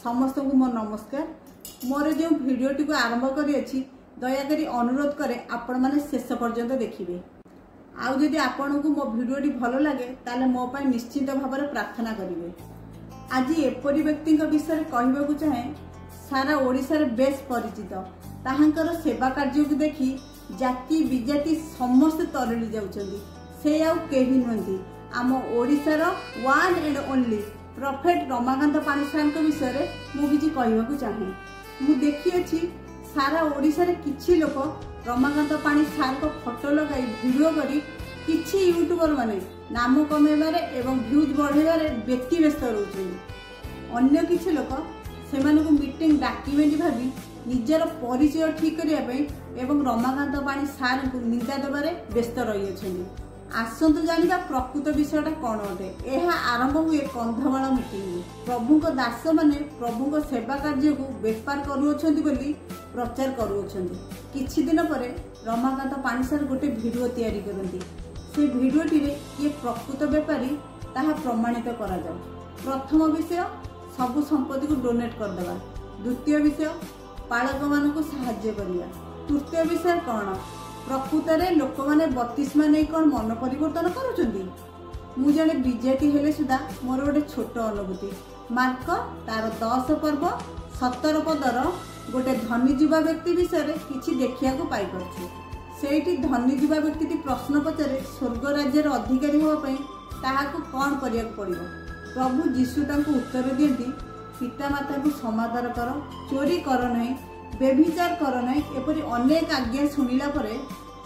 ସମସ୍ତଙ୍କୁ ମୋ ନମସ୍କାର। ମୋର ଯେଉଁ ଭିଡ଼ିଓଟିକୁ ଆରମ୍ଭ କରିଅଛି, ଦୟାକରି ଅନୁରୋଧ କରେ ଆପଣମାନେ ଶେଷ ପର୍ଯ୍ୟନ୍ତ ଦେଖିବେ। ଆଉ ଯଦି ଆପଣଙ୍କୁ ମୋ ଭିଡ଼ିଓଟି ଭଲ ଲାଗେ, ତାହେଲେ ମୋ ପାଇଁ ନିଶ୍ଚିତ ଭାବରେ ପ୍ରାର୍ଥନା କରିବେ। ଆଜି ଏପରି ବ୍ୟକ୍ତିଙ୍କ ବିଷୟରେ କହିବାକୁ ଚାହେଁ, ସାରା ଓଡ଼ିଶାରେ ବେଶ ପରିଚିତ। ତାହାଙ୍କର ସେବା କାର୍ଯ୍ୟକୁ ଦେଖି ଜାତି ବିଜାତି ସମସ୍ତେ ତରଳି ଯାଉଛନ୍ତି। ସେ ଆଉ କେହି ନୁହନ୍ତି, ଆମ ଓଡ଼ିଶାର one and only prophet Ramakanta Pani ସାର୍ଙ୍କ ବିଷୟରେ ମୁଁ କିଛି କହିବାକୁ ଚାହେଁ। ମୁଁ ଦେଖିଅଛି, ସାରା ଓଡ଼ିଶାରେ କିଛି ଲୋକ ରମାକାନ୍ତ ପାଣି ସାର୍ଙ୍କ ଫଟୋ ଲଗାଇ ଭିଡ଼ିଓ କରି କିଛି ୟୁଟ୍ୟୁବର ମାନେ ନାମ କମେଇବାରେ ଏବଂ ଭ୍ୟୁଜ୍ ବଢ଼େଇବାରେ ବ୍ୟତିବ୍ୟସ୍ତ ରହୁଛନ୍ତି। ଅନ୍ୟ କିଛି ଲୋକ ସେମାନଙ୍କୁ ମିଟିଂ ଡାକିବେନି ଭାବି ନିଜର ପରିଚୟ ଠିକ୍ କରିବା ପାଇଁ ଏବଂ ରମାକାନ୍ତ ପାଣି ସାର୍ଙ୍କୁ ନିନ୍ଦା ଦେବାରେ ବ୍ୟସ୍ତ ରହିଅଛନ୍ତି। ଆସନ୍ତୁ ଜାଣିବା ପ୍ରକୃତ ବିଷୟଟା କ'ଣ ଅଟେ। ଏହା ଆରମ୍ଭ ହୁଏ କନ୍ଧମାଳ ମିଟିଂରୁ। ପ୍ରଭୁଙ୍କ ଦାସମାନେ ପ୍ରଭୁଙ୍କ ସେବା କାର୍ଯ୍ୟକୁ ବେପାର କରୁଅଛନ୍ତି ବୋଲି ପ୍ରଚାର କରୁଅଛନ୍ତି। କିଛି ଦିନ ପରେ ରମାକାନ୍ତ ପାଣି ସାର୍ ଗୋଟେ ଭିଡ଼ିଓ ତିଆରି କରନ୍ତି। ସେ ଭିଡ଼ିଓଟିରେ କିଏ ପ୍ରକୃତ ବେପାରୀ ତାହା ପ୍ରମାଣିତ କରାଯାଉ। ପ୍ରଥମ ବିଷୟ, ସବୁ ସମ୍ପତ୍ତିକୁ ଡୋନେଟ୍ କରିଦେବା। ଦ୍ୱିତୀୟ ବିଷୟ, ପାଳକମାନଙ୍କୁ ସାହାଯ୍ୟ କରିବା। ତୃତୀୟ ବିଷୟ କ'ଣ? ପ୍ରକୃତରେ ଲୋକମାନେ ବତିଶମା ନେଇ କ'ଣ ମନ ପରିବର୍ତ୍ତନ କରୁଛନ୍ତି? ମୁଁ ଜଣେ ବିଜେପି ହେଲେ ସୁଦ୍ଧା ମୋର ଗୋଟେ ଛୋଟ ଅନୁଭୂତି। ମାର୍କ ତାର 10 ପର୍ବ 17 ପଦର ଗୋଟେ ଧନୀ ଯୁବା ବ୍ୟକ୍ତି ବିଷୟରେ କିଛି ଦେଖିବାକୁ ପାଇପାରୁଛୁ। ସେଇଠି ଧନୀ ଯୁବା ବ୍ୟକ୍ତିଟି ପ୍ରଶ୍ନ ପଚାରେ, ସ୍ୱର୍ଗ ରାଜ୍ୟର ଅଧିକାରୀ ହେବା ପାଇଁ ତାହାକୁ କ'ଣ କରିବାକୁ ପଡ଼ିବ? ପ୍ରଭୁ ଯୀଶୁ ତାଙ୍କୁ ଉତ୍ତର ଦିଅନ୍ତି, ପିତାମାତାଙ୍କୁ ସମାଦର କର, ଚୋରି କର ନାହିଁ, ବ୍ୟଭିଚାର କର ନାହିଁ। ଏପରି ଅନେକ ଆଜ୍ଞା ଶୁଣିଲା ପରେ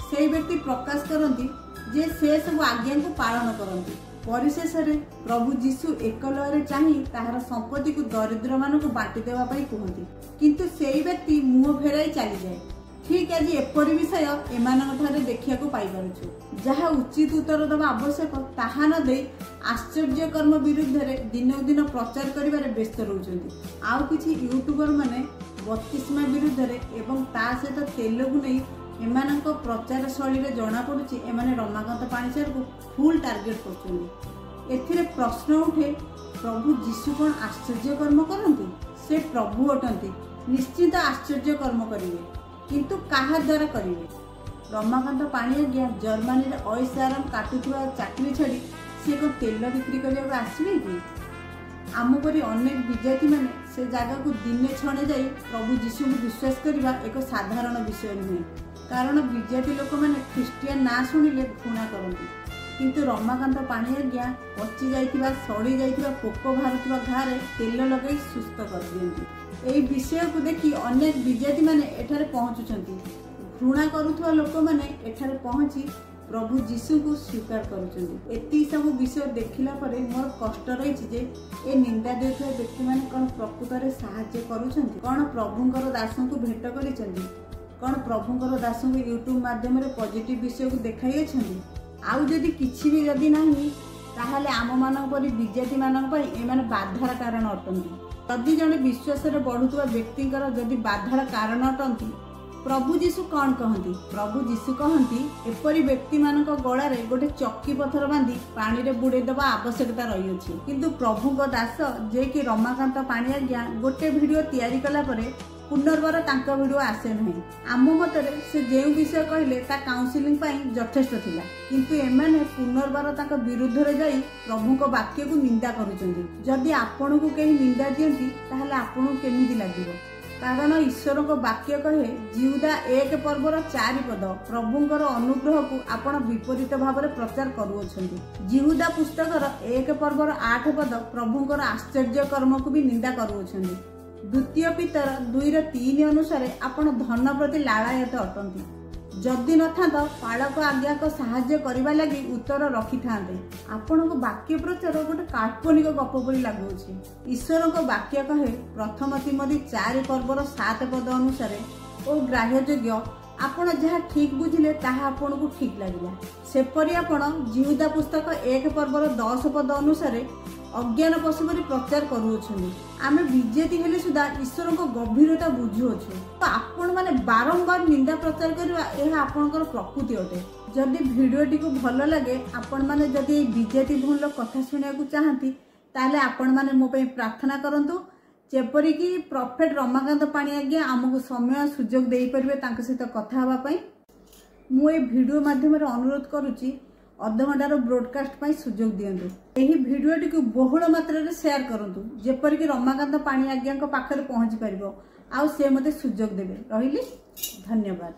ସେଇ ବ୍ୟକ୍ତି ପ୍ରକାଶ କରନ୍ତି ଯେ ସେ ସବୁ ଆଜ୍ଞାକୁ ପାଳନ କରନ୍ତି। ପରିଶେଷରେ ପ୍ରଭୁ ଯୀଶୁ ଏକଲୟରେ ଚାହିଁ ତାହାର ସମ୍ପତ୍ତିକୁ ଦରିଦ୍ରମାନଙ୍କୁ ବାଣ୍ଟି ଦେବା ପାଇଁ କୁହନ୍ତି, କିନ୍ତୁ ସେଇ ବ୍ୟକ୍ତି ମୁହଁ ଫେରାଇ ଚାଲିଯାଏ। ଠିକ୍ ଆଜି ଏପରି ବିଷୟ ଏମାନଙ୍କ ଠାରେ ଦେଖିବାକୁ ପାଇପାରୁଛୁ। ଯାହା ଉଚିତ ଉତ୍ତର ଦେବା ଆବଶ୍ୟକ ତାହା ନ ଦେଇ ଆଶ୍ଚର୍ଯ୍ୟ କର୍ମ ବିରୁଦ୍ଧରେ ଦିନକୁ ଦିନ ପ୍ରଚାର କରିବାରେ ବ୍ୟସ୍ତ ରହୁଛନ୍ତି। ଆଉ କିଛି ୟୁଟ୍ୟୁବର ମାନେ ବତିଶମା ବିରୁଦ୍ଧରେ ଏବଂ ତା ସହିତ ତେଲକୁ ନେଇ ଏମାନଙ୍କ ପ୍ରଚାର ଶୈଳୀରେ ଜଣାପଡ଼ୁଛି, ଏମାନେ ରମାକାନ୍ତ ପାଣିସାରକୁ ଫୁଲ୍ ଟାର୍ଗେଟ କରୁଛନ୍ତି। ଏଥିରେ ପ୍ରଶ୍ନ ଉଠେ, ପ୍ରଭୁ ଯୀଶୁ କ'ଣ ଆଶ୍ଚର୍ଯ୍ୟ କର୍ମ କରନ୍ତି? ସେ ପ୍ରଭୁ ଅଟନ୍ତି, ନିଶ୍ଚିତ ଆଶ୍ଚର୍ଯ୍ୟ କର୍ମ କରିବେ, କିନ୍ତୁ କାହା ଦ୍ୱାରା କରିବେ? ରମାକାନ୍ତ ପାଣି ଆଜ୍ଞା ଜର୍ମାନୀରେ ଅଏସ ଆରାମ କାଟୁଥିବା ଚାକିରି ଛାଡ଼ି ସେ କ'ଣ ତେଲ ବିକ୍ରି କରିବାକୁ ଆସିବେ କି? ଆମ ପରି ଅନେକ ବିଜାତିମାନେ ସେ ଜାଗାକୁ ଦିନେ ଛଣେ ଯାଇ ପ୍ରଭୁ ଯୀଶୁଙ୍କୁ ବିଶ୍ୱାସ କରିବା ଏକ ସାଧାରଣ ବିଷୟ ନୁହେଁ, କାରଣ ବିଜାତି ଲୋକମାନେ ଖ୍ରୀଷ୍ଟିଆନ ନାଁ ଶୁଣିଲେ ଘୃଣା କରନ୍ତି। କିନ୍ତୁ ରମାକାନ୍ତ ପାଣି ଆଜ୍ଞା ପଚି ଯାଇଥିବା, ସଢ଼ି ଯାଇଥିବା, ପୋକ ବାହାରୁଥିବା ଘାରେ ତେଲ ଲଗାଇ ସୁସ୍ଥ କରିଦିଅନ୍ତି। ଏହି ବିଷୟକୁ ଦେଖି ଅନେକ ବିଜାତିମାନେ ଏଠାରେ ପହଞ୍ଚୁଛନ୍ତି। ଘୃଣା କରୁଥିବା ଲୋକମାନେ ଏଠାରେ ପହଞ୍ଚି ପ୍ରଭୁ ଯୀଶୁଙ୍କୁ ସ୍ୱୀକାର କରୁଛନ୍ତି। ଏତିକି ସବୁ ବିଷୟ ଦେଖିଲା ପରେ ମୋର କଷ୍ଟ ରହିଛି ଯେ ଏ ନିନ୍ଦା ଦେଉଥିବା ବ୍ୟକ୍ତିମାନେ କ'ଣ ପ୍ରକୃତରେ ସାହାଯ୍ୟ କରୁଛନ୍ତି? କ'ଣ ପ୍ରଭୁଙ୍କର ଦାସଙ୍କୁ ଭେଟ କରିଛନ୍ତି? କ'ଣ ପ୍ରଭୁଙ୍କର ଦାସଙ୍କୁ ୟୁଟ୍ୟୁବ ମାଧ୍ୟମରେ ପଜିଟିଭ ବିଷୟକୁ ଦେଖାଇଅଛନ୍ତି? ଆଉ ଯଦି କିଛି ବି ଯଦି ନାହିଁ, ତାହେଲେ ଆମମାନଙ୍କ ପରି ବିଜାତିମାନଙ୍କ ପାଇଁ ଏମାନେ ବାଧାର କାରଣ ଅଟନ୍ତି। ଯଦି ଜଣେ ବିଶ୍ୱାସରେ ବଢ଼ୁଥିବା ବ୍ୟକ୍ତିଙ୍କର ଯଦି ବାଧାର କାରଣ ଅଟନ୍ତି, ପ୍ରଭୁ ଯୀଶୁ କ'ଣ କହନ୍ତି? ପ୍ରଭୁ ଯୀଶୁ କହନ୍ତି, ଏପରି ବ୍ୟକ୍ତିମାନଙ୍କ ଗଳାରେ ଗୋଟେ ଚକି ପଥର ବାନ୍ଧି ପାଣିରେ ବୁଡ଼େଇ ଦେବା ଆବଶ୍ୟକତା ରହିଅଛି। କିନ୍ତୁ ପ୍ରଭୁଙ୍କ ଦାସ ଯିଏକି ରମାକାନ୍ତ ପାଣି ଆଜ୍ଞା ଗୋଟେ ଭିଡ଼ିଓ ତିଆରି କଲା ପରେ ପୁନର୍ବାର ତାଙ୍କ ଭିଡ଼ିଓ ଆସେ ନାହିଁ। ଆମ ମତରେ ସେ ଯେଉଁ ବିଷୟ କହିଲେ ତା କାଉନସିଲିଂ ପାଇଁ ଯଥେଷ୍ଟ ଥିଲା, କିନ୍ତୁ ଏମାନେ ପୁନର୍ବାର ତାଙ୍କ ବିରୁଦ୍ଧରେ ଯାଇ ପ୍ରଭୁଙ୍କ ବାକ୍ୟକୁ ନିନ୍ଦା କରୁଛନ୍ତି। ଯଦି ଆପଣଙ୍କୁ କେହି ନିନ୍ଦା ଦିଅନ୍ତି, ତାହେଲେ ଆପଣଙ୍କୁ କେମିତି ଲାଗିବ? କାରଣ ଈଶ୍ୱରଙ୍କ ବାକ୍ୟ କହେ, ଜିଉଦା 1 ପର୍ବର 4 ପଦ, ପ୍ରଭୁଙ୍କର ଅନୁଗ୍ରହକୁ ଆପଣ ବିପରୀତ ଭାବରେ ପ୍ରଚାର କରୁଅଛନ୍ତି। ଜିହୁଦା ପୁସ୍ତକର 1 ପର୍ବର 8 ପଦ, ପ୍ରଭୁଙ୍କର ଆଶ୍ଚର୍ଯ୍ୟ କର୍ମକୁ ବି ନିନ୍ଦା କରୁଅଛନ୍ତି। ଦ୍ୱିତୀୟ ପିତର 2ର 3 ଅନୁସାରେ ଆପଣ ଧନ ପ୍ରତି ଲାଳାୟତ ଅଟନ୍ତି। ଯଦି ନଥାନ୍ତ, ପାଳକ ଆଜ୍ଞାଙ୍କ ସାହାଯ୍ୟ କରିବା ଲାଗି ଉତ୍ତର ରଖିଥାନ୍ତେ। ଆପଣଙ୍କ ବାକ୍ୟ ପ୍ରଚାର ଗୋଟେ କାଳ୍ପନିକ ଗପ ପରି ଲାଗୁଅଛି। ଈଶ୍ୱରଙ୍କ ବାକ୍ୟ କହେ, ପ୍ରଥମ ତିମୋଥି 4 ପର୍ବର 7 ପଦ ଅନୁସାରେ ଓ ଗ୍ରାହ୍ୟଯୋଗ୍ୟ, ଆପଣ ଯାହା ଠିକ୍ ବୁଝିଲେ ତାହା ଆପଣଙ୍କୁ ଠିକ୍ ଲାଗିଲା। ସେପରି ଆପଣ ଜିହୁଦା ପୁସ୍ତକ 1 ପର୍ବର 10 ପଦ ଅନୁସାରେ ଅଜ୍ଞାନ ପଶୁ ପରି ପ୍ରଚାର କରୁଅଛନ୍ତି। ଆମେ ବିଜେପି ହେଲେ ସୁଦ୍ଧା ଈଶ୍ୱରଙ୍କ ଗଭୀରତା ବୁଝୁଅଛୁ, ତ ଆପଣମାନେ ବାରମ୍ବାର ନିନ୍ଦା ପ୍ରଚାର କରିବା ଏହା ଆପଣଙ୍କର ପ୍ରକୃତି ଅଟେ। ଯଦି ଭିଡ଼ିଓଟିକୁ ଭଲ ଲାଗେ, ଆପଣମାନେ ଯଦି ଏଇ ବିଜେପି ଭଉଣୀର କଥା ଶୁଣିବାକୁ ଚାହାନ୍ତି, ତାହେଲେ ଆପଣମାନେ ମୋ ପାଇଁ ପ୍ରାର୍ଥନା କରନ୍ତୁ ଯେପରିକି ପ୍ରଫେଟ୍ ରମାକାନ୍ତ ପାଣି ଆଜ୍ଞା ଆମକୁ ସମୟ ସୁଯୋଗ ଦେଇପାରିବେ ତାଙ୍କ ସହିତ କଥା ହେବା ପାଇଁ। ମୁଁ ଏ ଭିଡ଼ିଓ ମାଧ୍ୟମରେ ଅନୁରୋଧ କରୁଛି, ଅଧଘଣ୍ଟାର ବ୍ରଡକାଷ୍ଟ ପାଇଁ ସୁଯୋଗ ଦିଅନ୍ତୁ। ଏହି ଭିଡ଼ିଓଟିକୁ ବହୁଳ ମାତ୍ରାରେ ସେୟାର କରନ୍ତୁ, ଯେପରିକି ରମାକାନ୍ତ ପାଣି ଆଜ୍ଞାଙ୍କ ପାଖରେ ପହଞ୍ଚି ପାରିବ ଆଉ ସେ ମୋତେ ସୁଯୋଗ ଦେବେ। ରହିଲି, ଧନ୍ୟବାଦ।